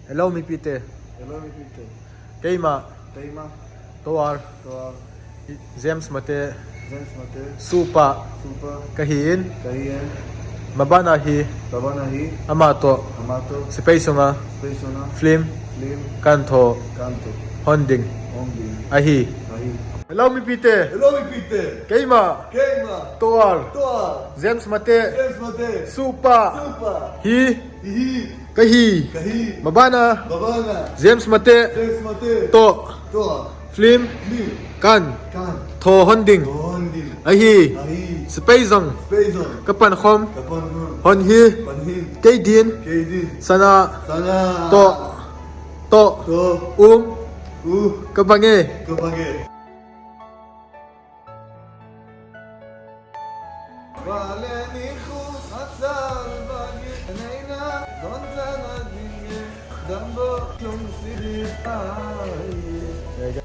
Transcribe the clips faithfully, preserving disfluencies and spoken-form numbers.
Hello mipite. Hello mipite. Keima. Keima. Tovar. Tovar. James Mate. James Mate. Supa. Supa. Kahin. Kahin. Mabana hi. Mabana hi. Amato. Amato. Sepai sunga. Sepai sunga. Film. Film. Kantho. Kantho. Honding. Honding. Ahi. Ahi. Hello mipite. Hello mipite. Keima. Keima. Tovar. Tovar. James Mate. James Mate. Supa. Supa. Hi. Hi. Kahi. Kahi. Mabana. Mabana. James Mate. James Mate. To. To. Film. Film. Kan. Kan. Tho honding. Tho honding. Ahi. Ahi. Sepai jong. Sepai jong. Kapan khom. Kapan khom. Hon hi. Hon hi. Kei din. Kei din. Sana. Sana. To. To. To. Um. U. Kabange. Kabange.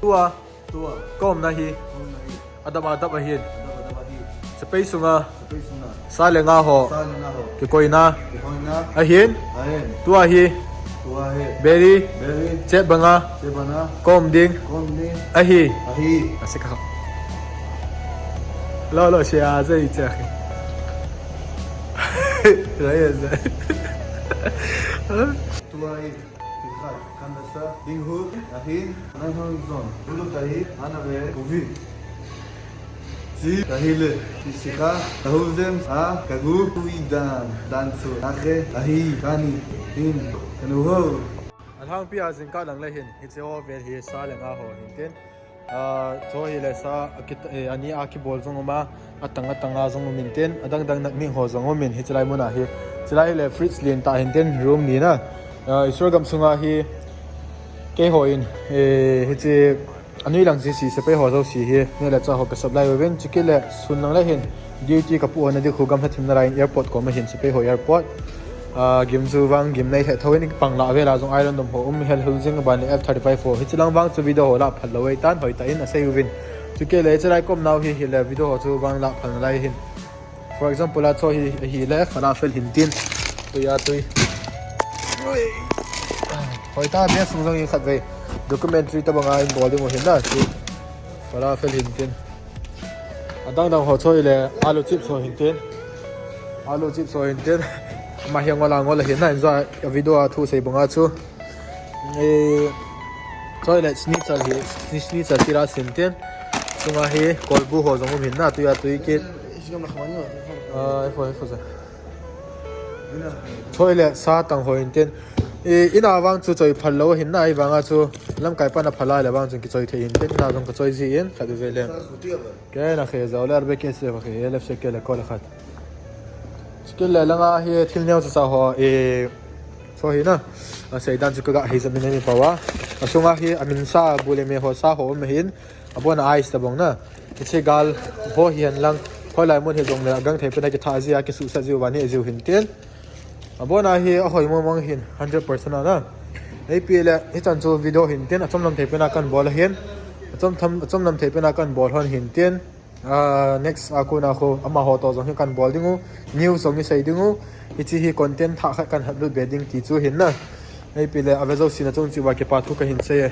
Tua. Tua. Ka umna hi. Ka umna hi. Adap adap ahin. Adap adap ahin. Sepai sunga. Sepai sunga. Sa le nga ho. Sa le nga ho. Kikoina. Kikoina. Ahin. Ahin. Tua hi. Tua hi. Beri. Beri. Chet banga. Chet banga. Ka um ding. Ka um ding. Ahi. Ahi. Asika. Lo lo sia zai che. Zai zai. Tua hi. Tikhat, kandasa, dinghu, ahin, naihon zon, bulu tahi, anabe, uvi. Si, tahile, si, sikha, tahu zem, a, kagu, uidan, danso, ake, ahi, kani, hin, kanuho. Alhangpi a jingkah lang le hin, hiche ho vel hi sa le nga ho hintin. Ah, chu hile sa, a kit-, eh, ani a kibol jong um a, atang atang a jong um intin, adang dang nak ning ho jong um in, hiche lai mun a hi. Hiche lai hile fridge lien tah hintin, room ni na. Ah, Israel gam sunga hi, keiho in, eh, hiche, anui lang jisi, sepai ho jouse hi, neh le chah ho ka supply uvin, chukit le sun lang le hin, duty ka pu na ding khu gamla thim na lai in airport koma hin, sepai ho airport. Ah, gim chu vang gim nei lheh thou in, pang lah vela jong iron dom ho um hel hul jing, ban le F thirty-five ho. Hiche lang vang chu video ho lah phal lou ei tan, hoitah in asei uvin. Chukit le hiche lai ka um nau hi, hile video ho chu vang lah phal na lai hin. For example, a chu hi, hile falafel hintin. Tui a tui. Hoitah, bia sung jong hi khatvei documentary tabang a in bol ding u hin na chu. Falafel hintin. Adang dang ho chu hile alu chips ho hintin. Alu chips ho hintin. Ama hi ngol a ngol ahin na, in jong a video a thu sei banga chu. Eh, chu hile schnitzel hi, schni-, schnitzel tira sintin. Chunga hi kolbu ho jong um hin na, tui a tui kit. Ah, ifo, ifo ja. Chu hile sa tang ho hintin. Eh, in a vang chu choi phal lou hin na, ahivanga chu lamkai pan a phal a le vang chun kichoi thei hintin, in a jong ka choi ji in, khat u ve le. Kei na khe jao le, arbe ke se va khe, lef se ke le ko le khat. Chukit le langa hi thil neo chacha ho, eh, chu hi na. Asei dan chu ka ga hei jat min a mi pau a. Asunga hi amin sa, bu le me ho sa ho um hin. Abon a ice tabang na. Hiche gal ho hi hen lang. Hoilai mun hi jong le agang thei pen a kitha ji a, kisuhsat ji u vang hi ji u hintin. Abon a hi ahoi mong mong hin, hundred percent a na. Eipi le, hichan chu video hintin, achom lam thei pen a kan bol ahin. Achom tham, achom lam thei pen a kan bol hon hintin. Ah, next a kona khu, amaho toh jong hi kan bol ding u, news jong hi sei ding u, hiche hi content thah khat kan hat lut be ding ti chu hin na. Eipi le, ave jouse na chung cheh uva kipa thu kahin sei e.